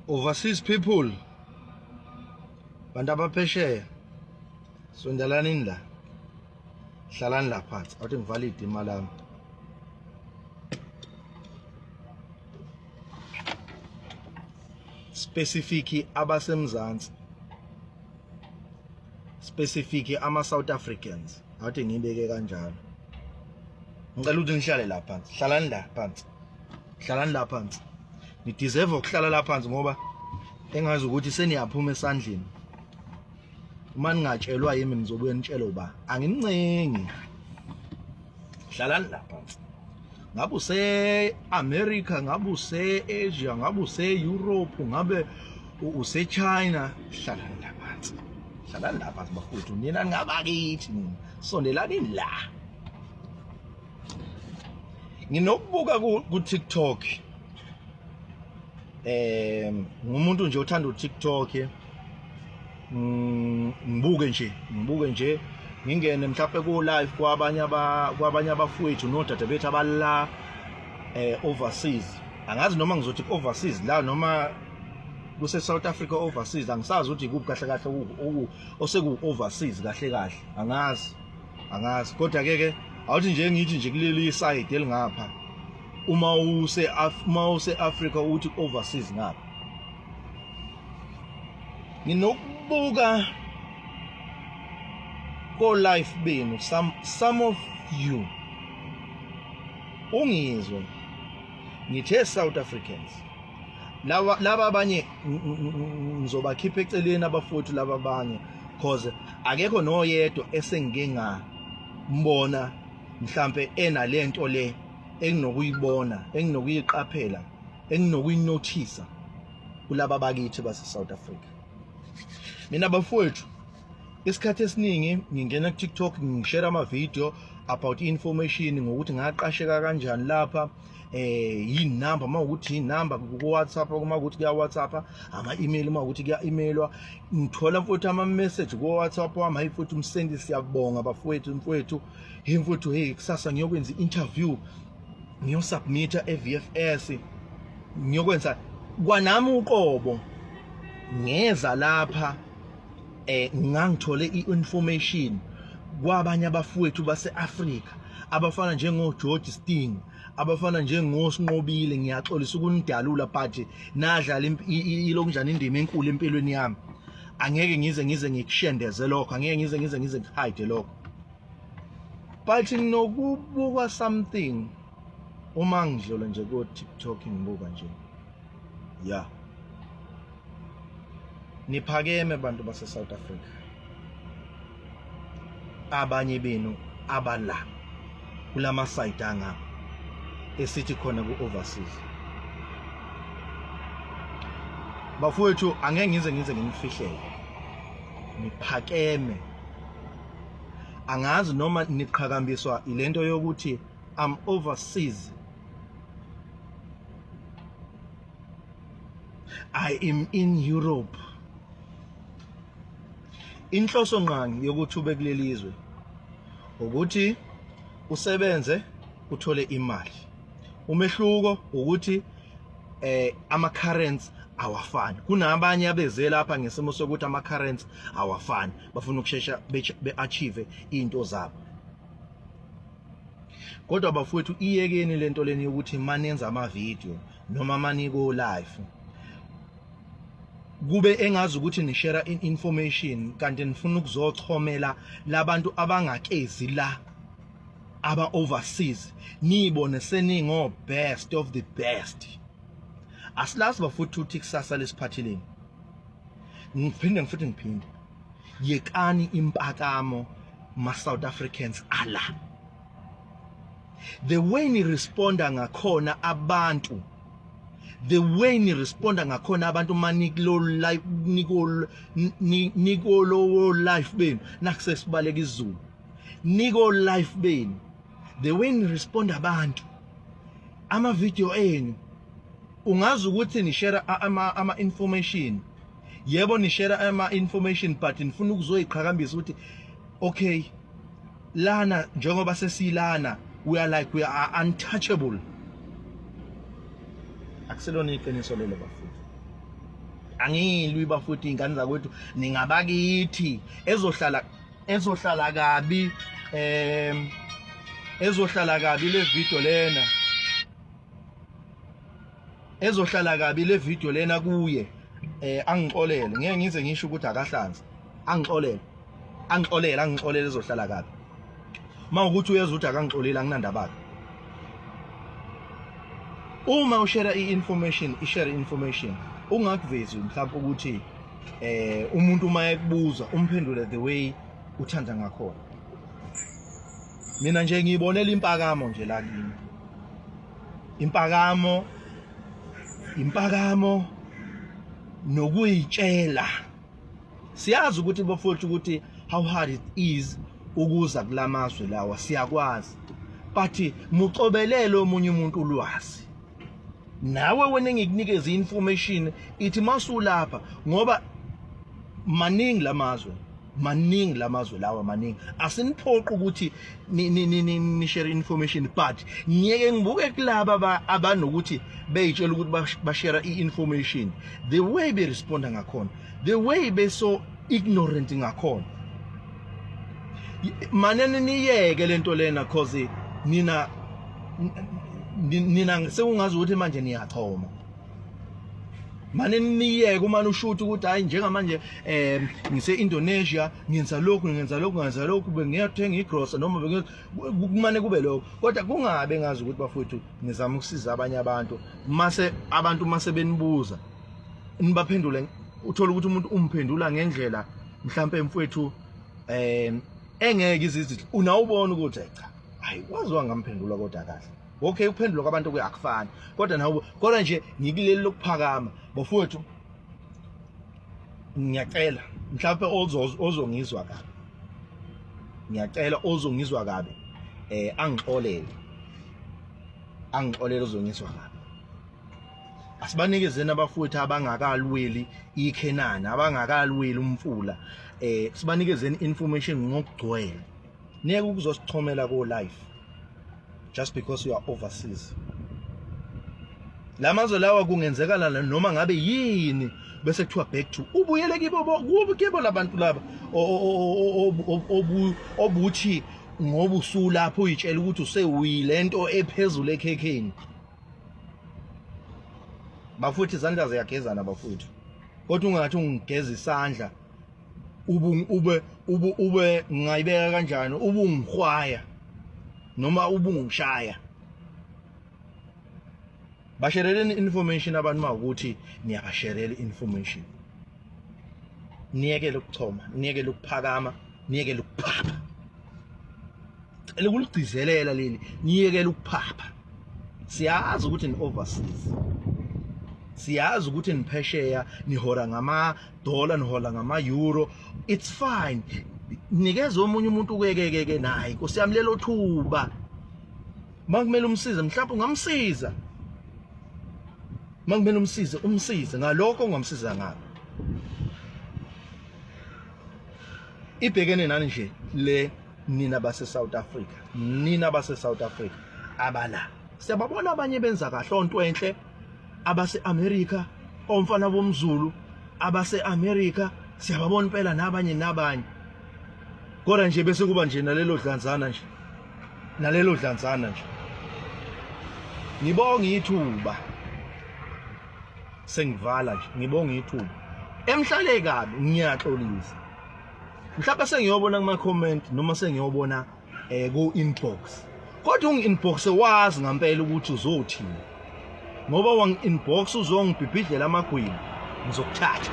Overseas people, bantu abaphesheya, sondelanini la, hlalani la phansi. Awuthi ngivale idima lami. Specific abasemzansi, specific ama South Africans, awuthi ngibeke kanjalo. Ngicela ukuthi nihlale la phansi, hlalani la phansi, hlalani la phansi. Ni deserve ukuhlala la phansi ngoba engazi ukuthi seniyaphuma esandleni. Uma ningatshelwa yimi nizobuye nitshele uba. Angincengi, hlalani la phansi. Ngabe use America, ngabe use Asia, ngabe use Europe, ngabe use China, hlalani la phansi, hlalani la phansi bafowethu. Nina ningabakithi nina, sondelani la. Nginokubuka ku TikTok, ngumuntu nje othanda uTikTok. Ngibuke nje, ngibuke nje, ngingene mhlawumbe ku live kwabanye aba kwabanye abafowethu nodade bethu abala overseas. Angazi noma ngizothi overseas la noma kuse South Africa overseas, angisazi ukuthi ikuphi kahle kahle oseku overseas kahle kahle, angazi, angazi. Kodwa ke ke awuthi nje ngithi nje kuleli side elingapha, uma use Africa uthi overseas ngapha. Nginokubuka ko life benu, some of you, ungizwe ngithe South Africans laba, laba abanye ngizobakhipha eceleni abafowethu laba abanye, cause akekho noyedwa esengike ngambona mhlambe enalento le enginokuyibona, enginokuyiqaphela, enginokuyinothisa kulaba bakithi base South Africa. Mina bafowethu, isikhathi esiningi ngingena ku TikTok, ngishare ama video about information ngokuthi ngaqasheka kanjani lapha, yinamba uma ukuthi inamba ku WhatsApp, uma ukuthi kuya WhatsApp, ama email uma ukuthi kuya emailwa. Ngithola mfowethu ama message ku WhatsApp wami: "Hayi mfowethu umsendi, siyabonga bafowethu, mfowethu, hey mfowethu, hey, kusasa ngiyokwenza i-interview, ngiyosubmita e-VFS, ngiyokwenza kwanami uqobo." Ngeza lapha, ngangithole i-information kwabanye abafowethu base-Afrika abafana njengo George Sting, abafana njengoSinqobile. Ngiyaxolisa ukunidalula, but nadlala ilokunjani indima enkulu empilweni yami. Angeke ngize ngikushendeze lokho, angeke ngize ngihide lokho, but nokubuka something uma ngidlula nje ko TikTok, ngibuka nje ya, niphakeme bantu base South Africa. Abanye benu abala kulama side angapha esithi khona ku overseas, bafowethu, angeke ngize nginifihlele, niphakeme. Angazi noma niqhakambiswa ilento yokuthi I'm overseas, I am in Europe. Inhloso ngqangi yokuthi ube kuleli zwe ukuthi usebenze uthole imali. Umehluko ukuthi ama currency awafani. Kunabanye abeze lapha ngesimo sokuthi ama currency awafani, bafuna ukushesha be-achieve into zabo. Kodwa bafowethu, iyekeni lento leni yokuthi manenza ama video noma maniko live kube engazi ukuthi nishare information, kanti nifuna ukuzochomela labantu abangakezi la, aba overseas, nibone seningo best of the best. Asilazi bafuthu ukuthi kusasa lesiphatheleni. Ngiphinde ngifuthi ngiphinde, yekani impakamo ma South Africans ala. The way ni responda ngakhona abantu, the way ni responda ngakhona abantu manikulo life, niko niko lowo life benu, nakusesibaleka izulu, niko life benu, the way ni respond abantu, ama video enu, ungazi ukuthi ni share ama information. Yebo, ni share ama information, but nifuna ukuzoyiqhakambisa ukuthi okay, lana njengoba sesilana, we are like we are untouchable. Akuselona iqiniso lelo bafowethu. Angilwi bafowethu, ingane zakwethu, ningabakithi. Ezohlala kabi, ezohlala kabi le video lena, ezohlala kabi le video lena kuye, angixolele. Ngeke ngize ngisho ukuthi akahlanze. Angixolele, angixolele, angixolele. Ezohlala kabi uma ukuthi uyezwa ukuthi akangixoleli, anginandaba. Uma ushare i-information, ishare information, ungakuvezi mhlawumbe ukuthi umuntu uma ekubuza umphendule the way uthanda ngakhona. Mina nje ngiyibonela impakamo nje la kimi, impakamo, impakamo nokuyitshela. Siyazi ukuthi bafowethu ukuthi how hard it is ukuza kulamazwe lawa, siyakwazi, but mucobelele omunye umuntu ulwazi. Nawe wena engikunikeza information, ithi masulapha, ngoba maningi lamazwe, maningi lamazwe lawa, maningi. Asiniphoqa ukuthi ni share information, but ngiyeke ngibuke kulaba abanokuthi beyitshela ukuthi bashare i-information, the way be responda ngakhona, the way be so ignorant ngakhona. Manene niyeke lento lena, cause nina sekungazi ukuthi manje niyachoma. Mane niyeke uma ushuthi ukuthi hayi, njengamanje ngise Indonesia, ngenza lokhu, ngenza lokhu, ngenza lokhu, bengiyathenga igrosa noma kumane kube lokho, kodwa kungabe ngazi ukuthi bafowethu ngizama ukusiza abanye abantu. Mase abantu mase benibuza, nibaphendule, uthola ukuthi umuntu umphendula ngendlela mhlambe mfowethu engeke izithi unawubona ukuthi cha, hayi, wazi wangamphendula kodwa kahle. Okay, ukuphendula kwabantu kuyakufana, kodwa nawe, kodwa nje ngikuleli lokuphakama bafowethu, ngiyacela mhlawumbe ozongizwa kabi, ngiyacela ozongizwa kabi angixolele, angixolele ozongizwa kabi. Asibanikezeni abafowethu abangakalweli iKhenani, abangakalweli umfula, sibanikezeni information ngokugcwele. Niyeke ukuzosichomela ko life just because you are overseas. Lamazwe lawa kungenzekala noma ngabe yini, bese kuthiwa back to ubuyele kibo, kubo, kibo labantu laba obuthi ngoba usulapho uyitshela ukuthi usewuyilento ephezulu ekhekheni. Bafowethu, izandla ziyagezana bafowethu, kodwa ungathi ungigeza isandla ubu ube ube ube ngayibeka kanjani, ubungihwaya noma ubungishaya. Bashereleni information abantu mawukuthi niyabasherela information. Niyekele ukuchoma, niyekele ukuphakama, niyekele ukuphapha. Cela ukuligcizelela leli, niyekele ukuphapha. Siyazi ukuthi ni overseas, siyazi ukuthi niphesheya, nihora ngama dollar, nihola ngama euro, it's fine. Nikeza omunye umuntu ukekekeke naye, Nkosi yami, lelo thuba. Makumele umsize, mhlawumbe ungamsiza. Makumele umsize, umsize ngalokho ongamsiza ngakho. Ibhekene nani nje le, nina base South Africa, nina base South Africa abala. Siyababona abanye benza kahle, onto enhle, abase America, omfana bomZulu abase America, siyababona impela nabanye nabanye, kodwa nje bese kuba nje nalelo dlanzana nje, nalelo dlanzana nje. Ngibonga ithuba, sengivala nje, ngibonga ithuba. Emhlale kabi, ngiyaxolisa. Mhlawumbe sengiyobona kuma comment noma sengiyobona ku inbox, kodwa ungi inbox wazi ngempela ukuthi uzothini, ngoba wangi inbox uzongibhibhidlela amagwini, ngizokuthatha.